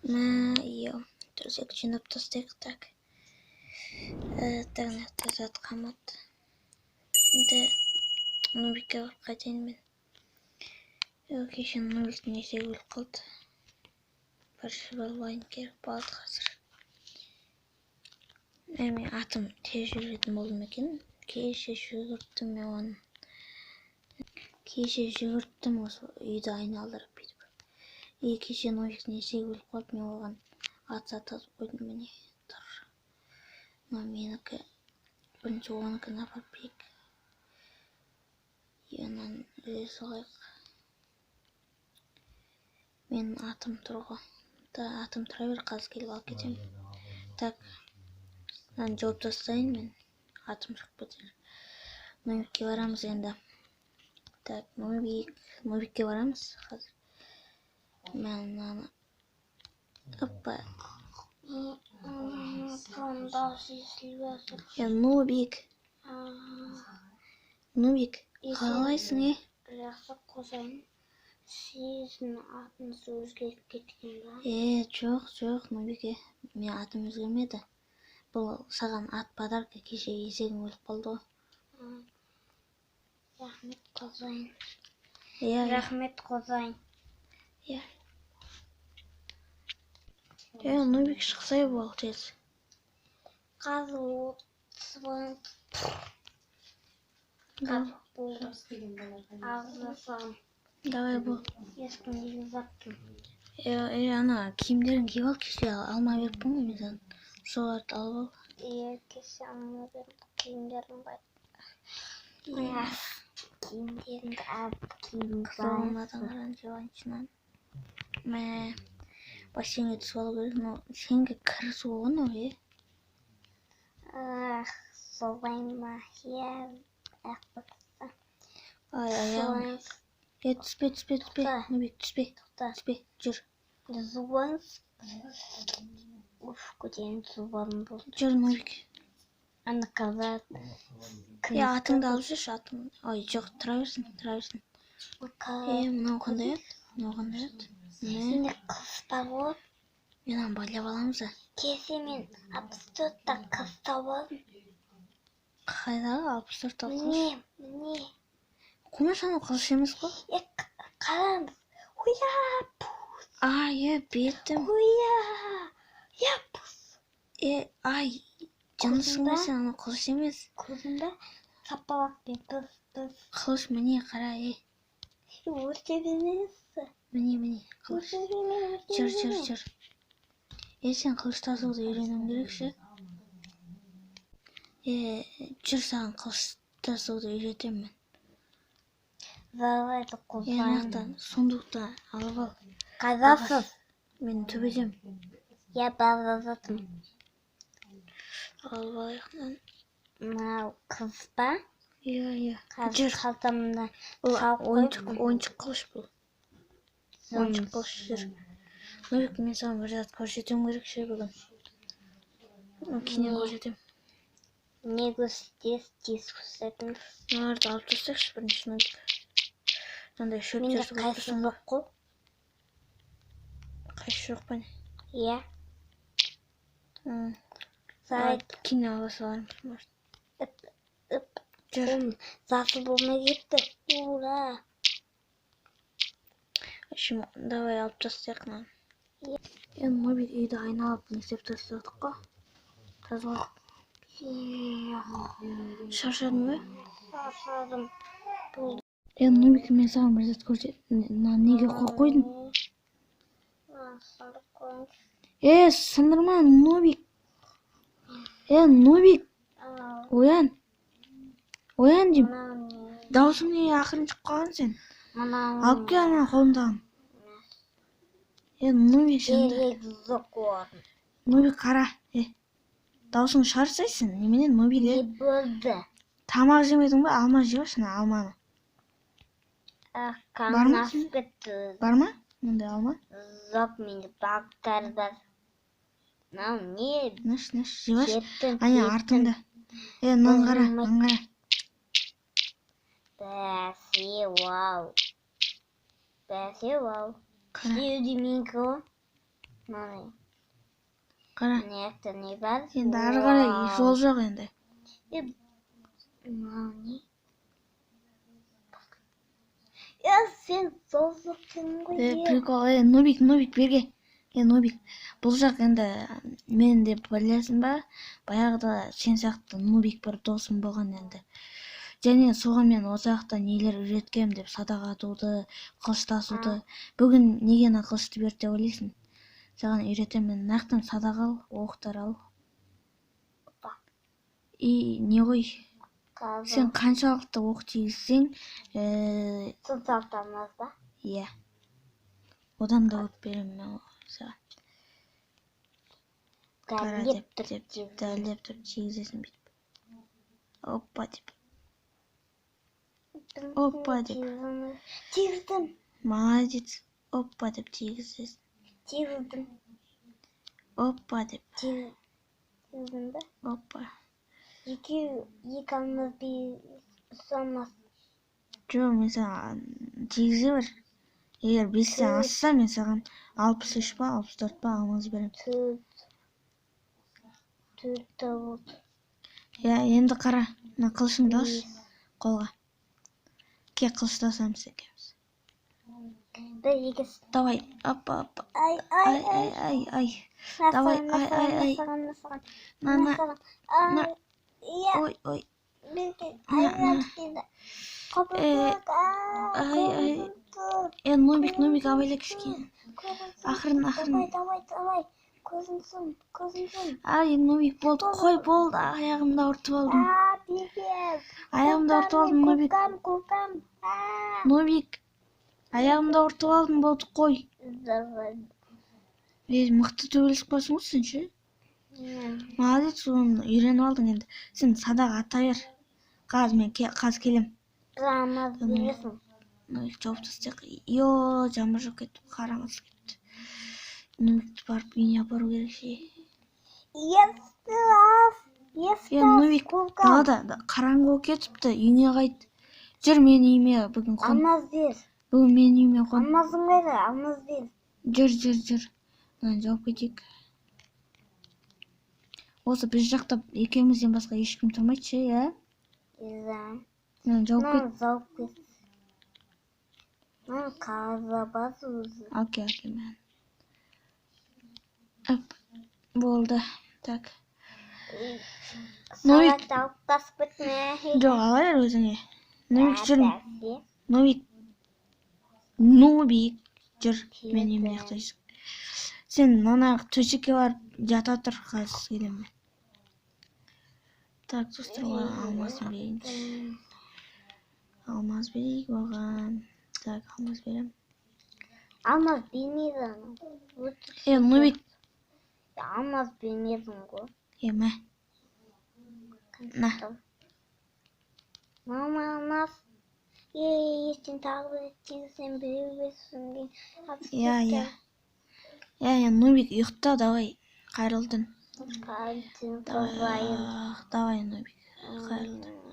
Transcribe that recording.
Мә, иә, төсек жинап тастайық. Так, так, мына жақта зат қалмады. Енді Нубикке барып қайтайын мен. Кеше Нубиктің есегі өліп қалды, бір жіп алайын, керек болады қазір. Мен атым тез жүретін болды ма екен? Кеше жүгірттім мен оны, кеше жүгірттім осы үйді айналдырып бүйтіп. И кеше Нубиктің есегі өліп қалды, мен оған ат сатқызып қойдым. Міне тұр, мынау менікі. Бірінші оныкін апарып берейік и ананы үзе салайық. Менің атым тұр ғой да, атым тұра бер, қазір келіп алып кетемін. Так, мынаны жауып тастайын, мен атым шығып кетер. Нубикке барамыз енді. Так, Нубик, Нубикке барамыз қазір. Мә, мынаны, опа. Дауысы естіліп жатыр. Е, Нубик, Нубик, қалайсың, е? Жақсы, қожайын. Сіздің атыңыз өзгеріп кеткен ба? Е, жоқ, жоқ, Нубик, е, менің атым өзгермеді. Бұл саған ат, подарка. Кеше есегің өліп қалды ғой. Рахмет, қожайын. Иә. Рахмет, қожайын. Иә, е, Нубик, шықсай, бол тез. Қазір 30 болды. Ағызасам. Давай, бол. Ешкімге жаттым. Е, е, ана киімдерін киіп ал, кеше алма беріппін ғой мен саған, соларды алып ал. Иә, кеше алма бердім, киімдерім бар. Киімдерімді алып киіп. Қызыл алмадан қараны жеп алайыншы мынаны. Мә, бассейнге түсіп алу керек. Мынау сенікі кір су ғой мынау, е. Ах, солай ма? Иә. Ай, аяғым. Е, түспе, түспе, түспе. Тоқта. Нубик, түспе. Тоқта. Түспе, жүр. Жуыңыз. Уф, көтерін жуған болды. Жүр, Нубик. Ана қазір. Е, атыңды алып жүрші, атың. Ой, жоқ, тұра берсін, тұра берсін. Е, мынау қандай ат? Мынау қандай ат? Міне. Сенде қыз бар ғой. Мынаны байлап аламыз да. Кеше мен 64-та қыз тауып алдым. Қайдағы 64 қылыш? Міне, міне. Қумаш, анау қылыш емес қой. Е, қараңыз. Хуя, А, е, бетім. Хуя. Я, пус. Е, ай, жындысың ба Көрдің ба? сен? Анау қылыш емес. Көрдің бе? Сапалақпен пыс, пыс. Қылыш, міне, қара, е. Өте бермеңіз. Міне, міне, қылыш. Өте берме, өте Жүр, жүр, берме. жүр. Е, сен қылыш тасуды үйренуің керек ше. Е, жүр, саған қылыш тасуды үйретемін мен. Жарайды, Е, мына қожайын. жақтан сундукты алып ал. Қайдасыз? Мен төбедемін. Я бара жатырмын. Алып алайық мынаны. Мынау қыз ба? Иә. Қазір Жүр. қалтамда Бұл салып ойыншық, қойыппын. ойыншық қылыш бұл. Ойыншық қылыш, жүр. Нурик, мен саған бір зат көрсетуім керек ше бүгін. Кейіннен көрсетемін. Не көрсетесіз, тез көрсетіңіз. Мыналарды алып тастайықшы бірінші, Нурик. Мынандай Менде шөптерді қойып қайсы тұрсың. жоқ қой. Қайсы жоқ па, не? Иә. Давай, Жарайды. кейіннен ала салармыз, может. Үп, үп. Жүр. Ом, жасыл болмай кетті. Ура. В общем, давай алып тастайық мынаны. Енді, Нубик, үйді айналып не істеп тастадық қой. Тазалап. Шаршадың ба? Шаршадым. Болды. Е, Нубик, мен саған бір зат көрсет. Мынаны неге қойып қойдың? Мынаны сындырып қойыңызшы. Е, сындырма, Нубик. Е, Нубик, Ау, оян. Оян деймін. мынау не? Даусың неге ақырын шығып қалған сен? Мынау Алып кел ана қолымдағын. Е, Нубик, жынды. Керек жоқ олардың. Нубик, қара. Е, даусың шығарсайсың. Немене, Нубик, Не е? болды? Тамақ жемедің ба? Алма жеп алшы, ана алманы. Ах, Бар қарным ма ашып сенде? кетті. Бар ма? Мындай алма? Жоқ, менде балықтар бар. Мынау не? Наш, наш, жеп алшы. Жеттім, Ане, жеттім. артыңда. Е, мынаны қара, Болмайды. мынаны қара. Бәсе, вау. Бәсе, вау. Қара. Үшеуі де менікі ғой. Мынандай. Қара. Мына жақта не бар? Енді ары қарай жол жоқ енді. Е, мынау не? Е, сен жол ғой. Е, прикол. Е, Нубик, Нубик, берге. Е, Нубик, бұл жақ енді мен деп білесің ба, баяғыда сен сияқты нубик бір досым болған енді. Және соған мен осы жақта нелер үйреткем деп, садақ атуды, қылыштасуды. Бүгін неге ана қылышты берді деп ойлайсың? Саған үйретемін мен. Мына жақтан садақ ал, оқтар ал. Опа. И не ғой, Қазір. Сен қаншалықты оқ тигізсең, Соншалықты алмаз ба? Иә, одан да көп беремін мен саған. Қара. Дәлдеп Деп тұрып деп тигіземін. Дәлдеп тұрып тигізесің бүйтіп, опа деп. Опа деп. Тигіздім. Молодец. Опа деп тигізесің. Тигіздім. Опа деп. Тигіздім ба? Опа. Екеу, екі алмаз, бес алмаз. Жоқ, мен саған тигізе бер. Егер бестен Төрт. асса, мен саған 63 па, 64 па алмаз беремін. Төрт. Төрт те болды. Иә, енді қара, мына қылышыңды алшы Бес. Қолға ке, қылыштасамыз екеуміз. Бір, екі, Давай, опа, опа. Ай, ай. Ай, ай, ай, ай. Давай, Мәссаған. Ай, ай, ай. Мәссаған, мәссаған. На, на. Мәссаған. На. Ай, иә. Ой, ой. Берге. На, Ай, на. кішкене. Э, ай, ай. Е, Нубик, Нубик, абайла кішкене. Ақырын, ақырын. Давай, давай, давай. Көзін сұм, көзін сұм. Ай, Нубик, болды, қой, болды, аяғымды ауыртып алдым. А, пипец. Аяғымды ауыртып алдым, Нубик. Қорқам, қорқам. А. Нубик, аяғымды ауыртып алдым, болды, қой. Давай. Е, мықты төбелесіп қалсың ғой сен ше. Молодец, оны үйреніп алдың енді. Сен садақ ата бер. Қазір мен қазір келем. Бір алмаз бересің. Нубик, жауып тастайық. Йо, жаңбыр жауып кетті, қараңғы түсіп кетті. Нубикті барып үйіне апару керек ше. Естас, Е, Нубик, қорқам. Далада қараңғы болып кетіпті, үйіңе қайт. Жүр, менің үйіме бүгін қон. Алмаз бер. Бүгін менің үйіме қон. Алмазың қайда? Алмаз бер. Жүр, жүр, жүр. Мынаны жауып кетейік. Осы біз жақта екеумізден басқа ешкім тұрмайды ше, иә? Иә. Мынаны жауып кет. Мынаны жауып кет. Мынаны қаза бас өзі. Окей, окей, мен. Оп, болды. Так. Нубик. Сағатты алып тасып кетме. Жоқ, ала бер өзіңе. Нубик, жүр. Бәсе. Нубик. Нубик, жүр. Мен үйімде ұйықтайсың. Сен мына төсекке барып жата тұр, қазір келемін мен. Так, достар, оған алмазын берейінші. Алмаз берейік оған. Так, алмаз беремін. Алмаз бермейді анау. Е, Нубик, Алмаз бермедің ғой. Е, мә. На. Мама, алмаз. Е, ертең тағы бір тигізсем, біреу берсін кейін. Иә, иә. Иә, иә, Нубик, ұйықта, давай. Қайырлы түн. Қайырлы түн. Давай, давай, Нубик. Қайырлы түн.